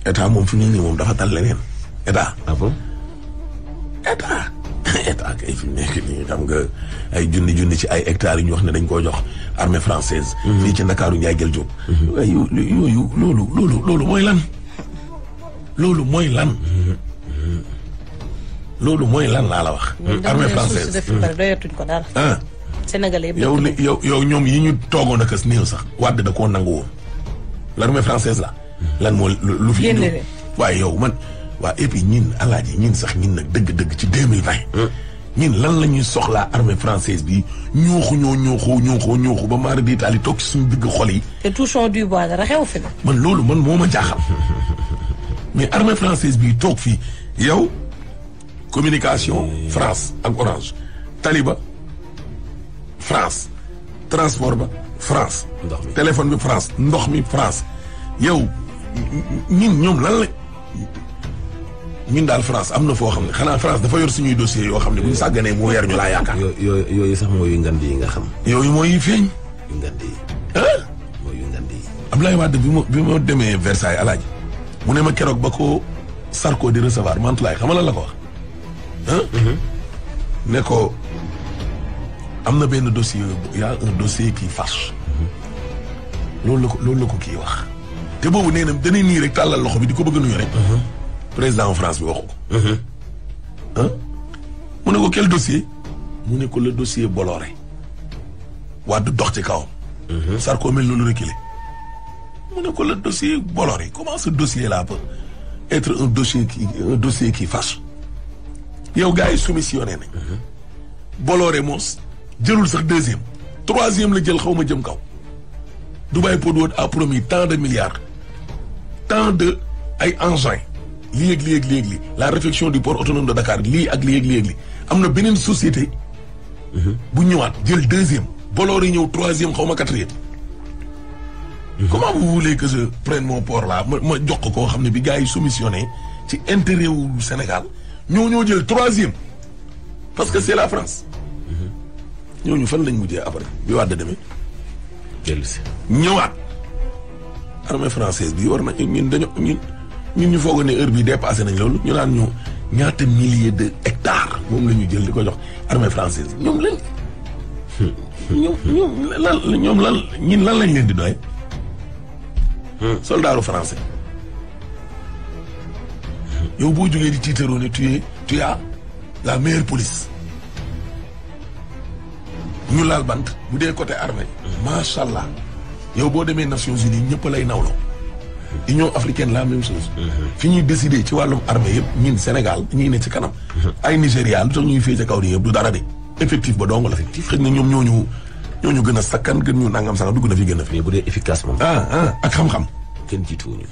état moom fi mu ne nii moom dafa tal leneen état. ah bon. état kay fi mu nekk nii xam nga ay junni ci ay hectares yu ñu wax ne dañ koo jox armée française. fii ci Ndakaaru Ndiaye Guèye Diop. waaye yooyu loolu mooy lan. loolu mooy lan. loolu mooy lan laa la wax. armée française doyatuñ ko dara. ah. Sénégalais yëpp yow ñoom yi ñu toogoon ak as néew sax Wade da koo nangu woon. l'armée française la. lan moo lu fi indi waaye yow man. waa et puis ñin alaaji ñin sax ñin nag dëgg-dëgg ci 2020. ñin lan la ñuy soxlaa armée française bi ñooxu ba maara di taali toog ci suñu digg xol yi. te touchons du bois dara xew fi na. man loolu man moo ma jaaxal. mais armée française bi toog fii yow communication France ak Orange taliba France transport ba France. téléphone bi France ndox mi France yow ñin ñoom lan la. ñun daal France am na foo xam ne xanaa France dafa yor suñuy dossiers yoo xam ne bu ñu sàgganee moo yer ñu laa yaakaar. yooyu sax mooy yu ngand yi nga xam. yooyu mooy feeñ. yu ngand yi. mooy yu ngand yi. Abdoulaye Wade bi ma demee Versailles alaaji mu ne ma keroog ba ko Sarko di recevoir Mantoulaye xam nga lan la ko wax. ne ko am na benn dossier y a un dossier qui fâche. loolu la ko kii wax. te boobu nee na dañuy nii rek tàllal loxo bi di ko bëgg a nuyu rek. président France bi waxu ko. mu ne ko quel dossier. mu ne ko le dossier Bolloré. Wade dox ci kawam. Sarko mel noonu reculé. mu ne ko le dossier Bolloré comment ce dossier là peut être un dossier qui fâche. yow gars yi soumissionné nañ. Bolloré moos jëlul sax deuxième. troisième la jël xaw ma jëm kaw. Dubai Port World a promis tant de milliards. tant de ay engins. lii la réfection du port autonome de Dakar lii ak lii am na beneen société. bu ñëwaat jël deuxième. Bolloré ñëw troisième xaw ma quatrième. comment vous voulez que je prenne mon port là ma jox ko koo xam ne bi gars yi soumissionné ci intérêt wu Sénégal ñoo jël troisième. parce que c'est la France. ñooñu fan lañ mujjee après bi Wade demee. dellu si ñëwaat. armée française bi war na ñun ñu foog ne heure bi dépassé nañ loolu ñu naan ñu ñaata milliers de hectares moom la ñu jël di ko jox armée française ñoom lan. ñoom lan lañ leen di doy. soldaaru français. yow boo jógee di tiitaroo ne tu as la meilleure police. ñu laal bant bu dee côté armée. macha allah yow boo demee Nations Unies ñëpp lay nawloo. Union africaine la même chose. fi ñuy décider ci wàllum armée yëpp ñun Sénégal ñuy ne ci kanam. ay Nigéria lu tax ñuy fee ca kaw nii yëpp du dara de. effectif ba dong la fi. xëy na ñoom ñooñu gën a sakkan gën ñu nangam sax dugg na fi gën a fi. mais bu dee efficace moom. ak xam-xam. kenn jiituwuñu.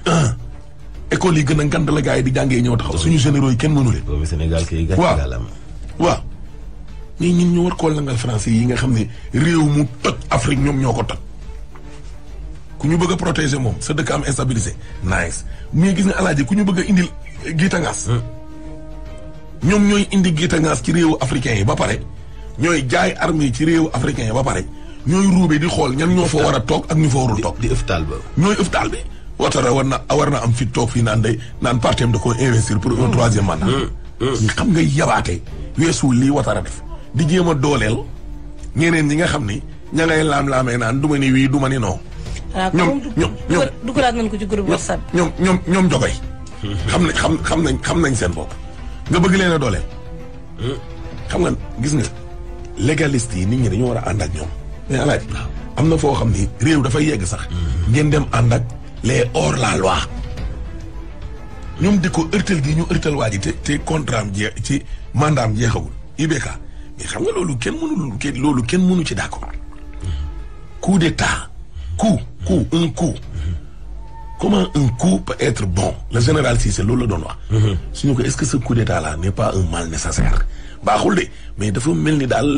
école yi gën a ngand la gars yi di jàngee ñëw taxaw suñu généraux yi kenn mënu leen. boobu Sénégal kay gàcce gàllam. waaw mais ñun ñu war koo langal français yi nga xam ne réew mu toj Afrique ñoom ñoo ko toj. ku ñu bëgg a protéger moom sa dëkk am instabilité nice mais gis nga alaaji ku ñu bëgg a indil giitangaas ñoom ñooy indi giitangaas ci réewu africain yi ba pare ñooy jaay armée ci réewu africain yi ba pare ñooy ruube di xool ñan ñoo fa war a toog ak ñu fa warul toog. di ëftaal ba. ñooy ëftaal bi. Ouattara war na am fi toog fii naan naan partem da koo investir pour un troisième mandat. ñi xam nga yabaate weesuwul lii Ouattara def di jéem a dooleel ñeneen ñi nga xam ni ña ngay laam-laamee naan du ma ni wii du ma ni non. ñoom dugalaat nañ ko ci groupe WhatsApp. ñoom jogoy xam nañ seen bopp nga bëgg leen a dooleel. xam nga gis nga légaliste yi nit ñi dañoo war a ànd ak ñoom. mais alaaji am na foo xam ni réew dafay yegg sax. ngeen dem ànd ak les hors la loi. ñoom di ko ërtal gi ñu ërtal waa ji te contrat am jeex ci mandat am jeexagul IBK mais xam nga loolu kenn mënu ci d'accord. coup d'état coup. Comment un coup peut être bon le général Cissé loolu la doon wax. suñu ko est-ce que ce coup d'état là n'est pas un mal nécessaire. baaxul de mais dafa mel ni daal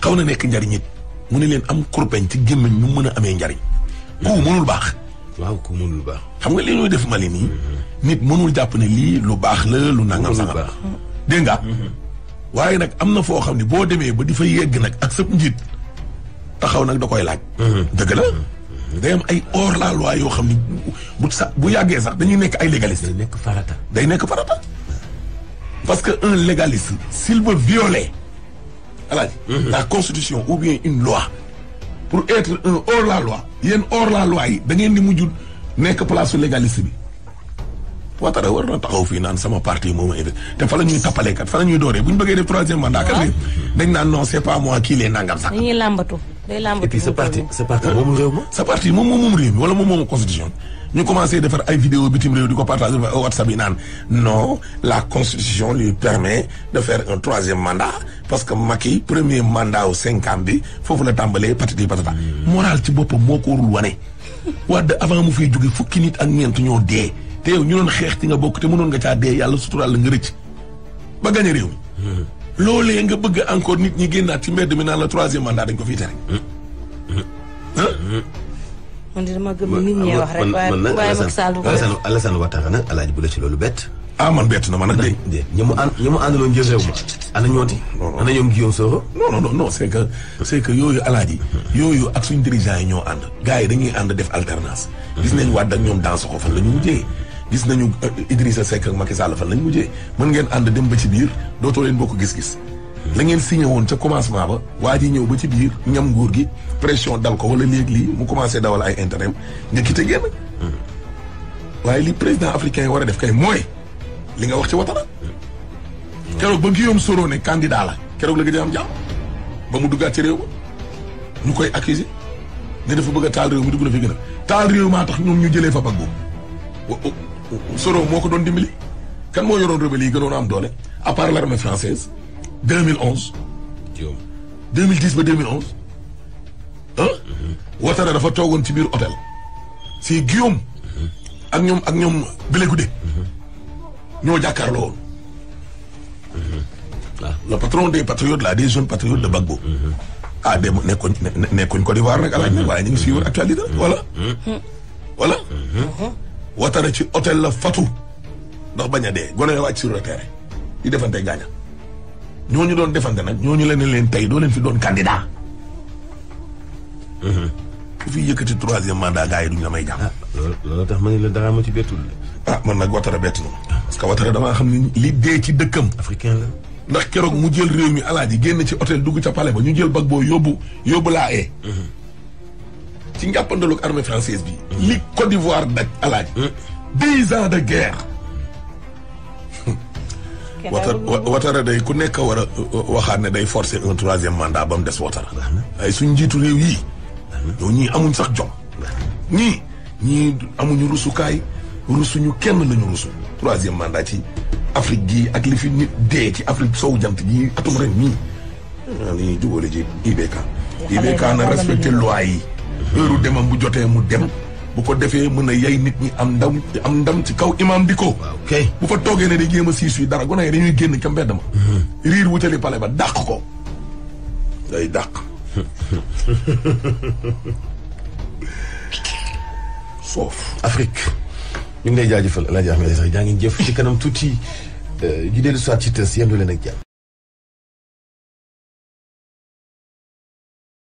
xaw na nekk njariñ it mu ne leen am kurpeñ ci gémmiñ ñu mën a amee njariñ. coup mënul baax. waaw coup mënul baax. xam nga li ñuy def Mali nii. nit mënul jàpp ne lii lu baax la lu nangam sax baax. dégg nga. waaye nag am na foo xam ne boo demee ba di fa yegg nag ak sëb njiit taxaw nag da koy laaj. dëgg la day am ay hors la loi yoo xam ni bu yàggee sax dañuy nekk ay légaliste. day nekk farata. day nekk farata parce que un légaliste s'il veut violer la constitution ou bien une loi pour être un hors la loi yéen hors la loi yi da ngeen di mujj nekk place su légaliste bi. Ouattara war na taxaw fii naan sama parti moom invité te fa la ñuy tappalee kat fa la ñuy dooree bu ñu bëggee def troisième mandat kat dañ naan non c'est pas moi kii lee nangam sax. dañuy làmbatu day làmbatu. et puis sa parti moom réew ma. sa parti moom réew mi wala moom constitution ñu commencé defar ay vidéo bitim réew di ko partager WhatsApp yi naan non la constitution lui permet de faire un troisième mandat parce que Macky premier mandat wu 5 ans bi foofu la tàmbalee patati patata. moral ci boppam moo ko warul wane. Wade avant mu fiy jóge fukki nit ak ñeent ñoo dee. te yow ñu doon xeex ci nga bokk te mënoon nga caa dee yàlla suturaal la nga rëcc ba gañe réew mi. loolee nga bëgg encore nit ñi génnaat ci mbedd mi naan la troisième mandat dañ ko fiy tere. man de dama gëm nit ñi wax rek waaye Macky Sall du ko def. Alassane Ouattara nag alaaji bu la ci loolu bett. man bett na ma nag de. ñi mu àndaloon jël réew ma. ana ñooti. ana ñoom Guillaume Soro. non c'est que yooyu alaaji. yooyu ak suñ dirigeants yi ñoo ànd. gars yi dañuy ànd def alternance. gis nañ Wade ak ñoom Dansokho fan la ñu mujjee. gis nañu Idrissa Seck ak Macky Sall fan la ñu mujjee. mën ngeen ànd dem ba ci biir dootoo leen bokk gis-gis. la ngeen signé woon ca commencement ba waa ji ñëw ba ci biir ñam nguur gi pression dal ko wala léegi lii mu commencé dawal ay intérêt nga quitté génn. waaye li président africain yi war a def kay mooy li nga wax ci Ouattara. keroog ba Guillaume Soro ne candidat la keroog la gëj a am jàmm ba mu duggaat ci réew ma ñu koy accuser ne dafa bëgg a taal réew mi dugg na fi gën a taal réew maa tax ñoom ñu jëlee fa bag boobu Soro moo ko doon dimbali kan moo yoroon rebelle yi gënoon a am doole à part l'armée française 2011 2010 ba 2011 Ouattara dafa toogoon ci biir hôtel si Guillaume ak ñoom Blé Goudé ñoo jàkkaarloo woon le patron des patriotes là des jeunes patriotes de Gbagbo dem nekkuñ Côte d'Ivoire nag alaaj nag waaye ñu ngi suivre actualité voilà Ouattara ci hôtel la fatu ndax bañ a dee gone wàcc sur le terrain di defante gaaña ñooñu doon defante nag ñooñu leen tey doo leen fi doon candidat ku fi yëkkati troisième mandat gars yi duñ la may jàmm. loolu tax ma ne la dara ma ci bettul. man nag Ouattara bett na parce que Ouattara damaa xam ne li dee ci dëkkam. africain la. ndax keroog mu jël réew mi alaaji génn ci hôtel dugg ca palais ba ñu jël Gbagbo yóbbu laa ee. ci njàppandalu ak armée française bi. li Côte d'Ivoire daj alaaji. 10 ans de guerre. Ouattara day ku nekk war a waxaat ne day forcer un troisième mandat ba mu des Ouattara. ay suñ njiitu réew yii. ñoo ñii amuñ sax jom. ñii amuñu rusukaay rusuñu kenn lañu rusu. troisième mandat ci Afrique gii ak li fi nit dee ci Afrique sowu jant gii atum ren nii. li ñuy jubóole ji IBK. IBK na respecté loi yi. heure demam bu jotee mu dem. bu ko defee mën a yay nit ñi am ndam ci kaw imam di ko. bu fa toogee ne day jéem a siis yi dara gone yi dañuy génn ca mbedd ma. riir wutali pale ba dàq ko. day dàq. soof. Afrique. ñu ngi lay jaajëfal El Hadj Ahmed sax jaa ngi jëf ci kanam tuuti ji dellu soit ci tës yendu leen ak jàmm.